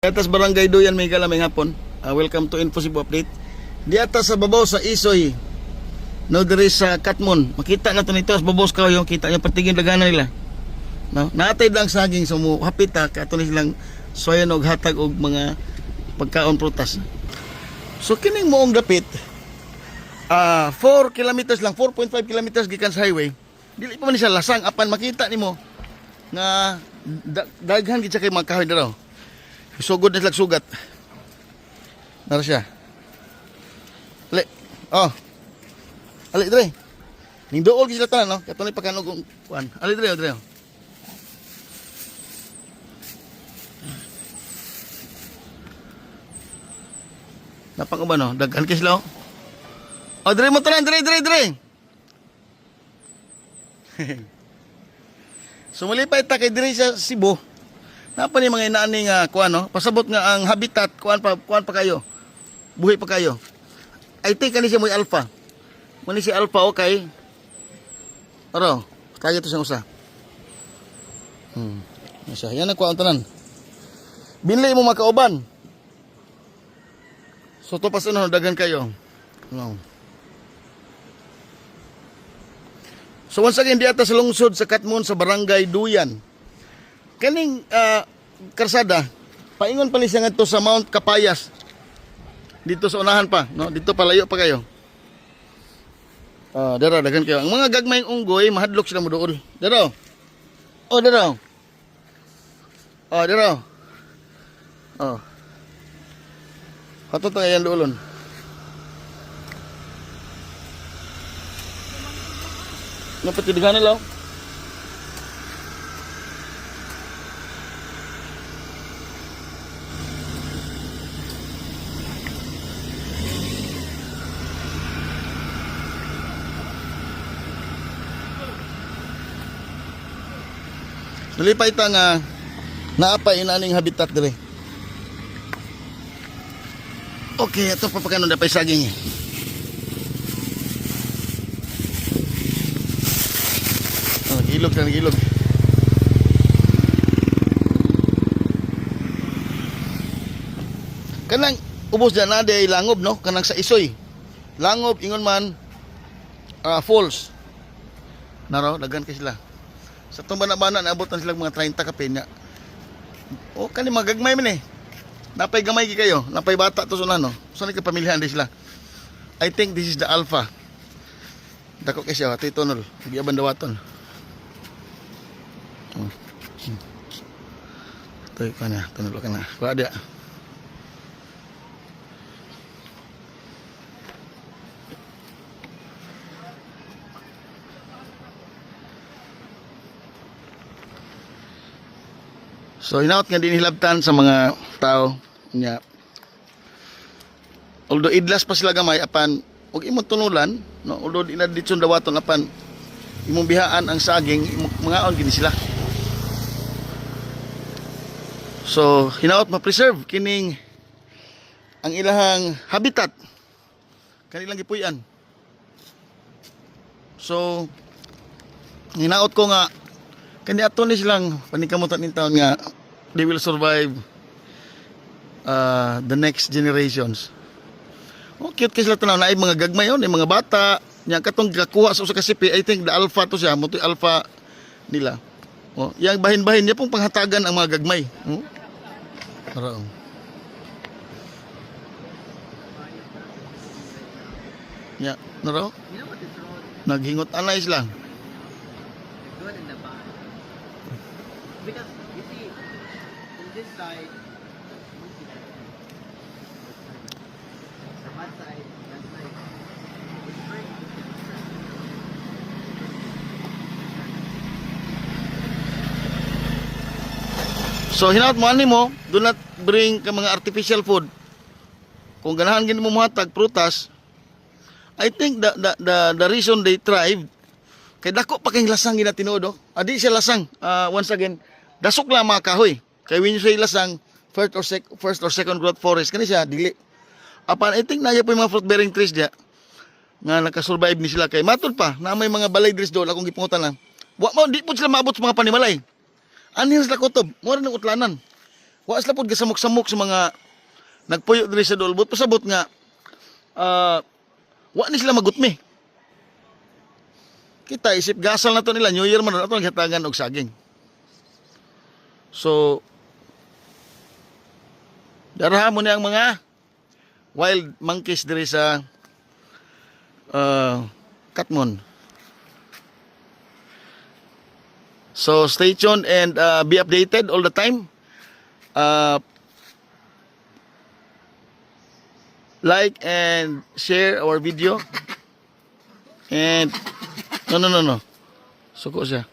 Atas Barangay Duyan, may galaming hapon. Welcome to Info Cebu Update. Di atas sa babaw sa Isoy. No, diri sa Katmon. Makita na to nito sa babaw sa kayo, kita niyo patigin dagana nila. No, naatay lang saging so mo hapit ta kato ni silang soya og hatag og mga pagkaon, prutas. So kining moong dapit 4 kilometers lang, 4.5 kilometers gikan sa highway. Dili pa man ni siya lasang apan makita nimo nga daghan gid siya kay mga kahoy daraw. Sugod na sila sugat. Nara siya. Ali. Oh. Ali dre. Ning duol gid sila tanan, no. Kato ni pakanog og kuan. Ali dre, oh, dre. Oh. Napang uban, no. Daghan kay sila, oh. Oh, dre mo tanan, dre, dre, dre. So malipay ta kay dre sa Cebu. Napa ni mga inaani nga kuan, no? Pasabot nga ang habitat kuan pa kayo. Buhi pa kayo. I think kani siya mo'y alpha. Muni si alpha, okay. Aro, kaya to siyang usa. Yan siya. Yan ang kuan tanan. Binli mo makauban. So to pas ano, daghan kayo. No. So once again, diata sa lungsod sa Katmon sa Barangay Duyan. Kaning karsada, paingon pa ni siya ngadto sa Mount Kapayas. Dito sa unahan pa, no? Dito palayo pa kayo. Ah, dara daghan kayo. Ang mga gagmayng unggoy, mahadlok sila moduol. Dara. Oh, dara. Oh, dara. Oh. Kato ta yan duolon. Napatidigan nila, oh. Nalipay ta nga naa pa inaning habitat dire. Okay, ito pa pagkano na pa saging. Oh, nagilog na nagilog. Kanang ubos dyan na di langob, no? Kanang sa Isoy. Langob ingon man falls. Naro, daghan kay sila. Sa itong bana-bana, naabot na sila mga 30 ka pinya. O, kani magagmay man eh. Napay gamay gi kayo. Napay bata to sa no. Saan ka pamilyahan di sila? I think this is the alpha. Dako kay siya, ato'y tunnel. Giaban dawaton. Oh. Ito'y kana, tunnel ka na. Kuha dia. So hinaot nga din hilabtan sa mga tao nya. Although idlas pa sila gamay apan og imong tunulan, no, although di na ditson dawaton apan imong bihaan ang saging, imong mangaon gini sila. So hinaot ma-preserve kining ang ilahang habitat kanilang gipuy-an. So hinaot ko nga kani ato ni silang panikamutan ning taon nga they will survive the next generations. Oh, cute kay sila tanaw na ay mga gagmay on, ay mga bata. Nya katong gakuha sa usa ka sipi, I think the alpha to siya, mo alpha nila. Oh, yang bahin-bahin niya pong panghatagan ang mga gagmay. Oh. Tara, oh. Ya, naro? You know what this road? Naghingot anay sila. The good and the bad. Because you see, in this side, the bad side, that's like it's very different. So hinaot mo ani mo, do not bring ka mga artificial food. Kung ganahan gini mo muhatag prutas, I think the reason they thrive kay dako pa kay lasang gina tinuod, oh. Adi siya lasang. Once again, dasok lang mga kahoy. Kay when you say lasang, first or second growth forest kani siya dili. Apan I think naa po yung mga fruit bearing trees diya nga nakasurvive ni sila kay matud pa na may mga balay dris doon akong gipangutan lang. Wa mo di po sila maabot sa mga panimalay. Anhin sila kutob, mo rin ang utlanan. Wa sila pod gasamok-samok sa mga nagpuyo diri sa dool. Buot pasabot nga wa ni sila magutmi. Kita isip gasal na to nila, New Year man ato hatagan og saging. So daraha mo ni ang mga wild monkeys diri sa Katmon. So stay tuned and be updated all the time. Like and share our video. And no. Suko siya.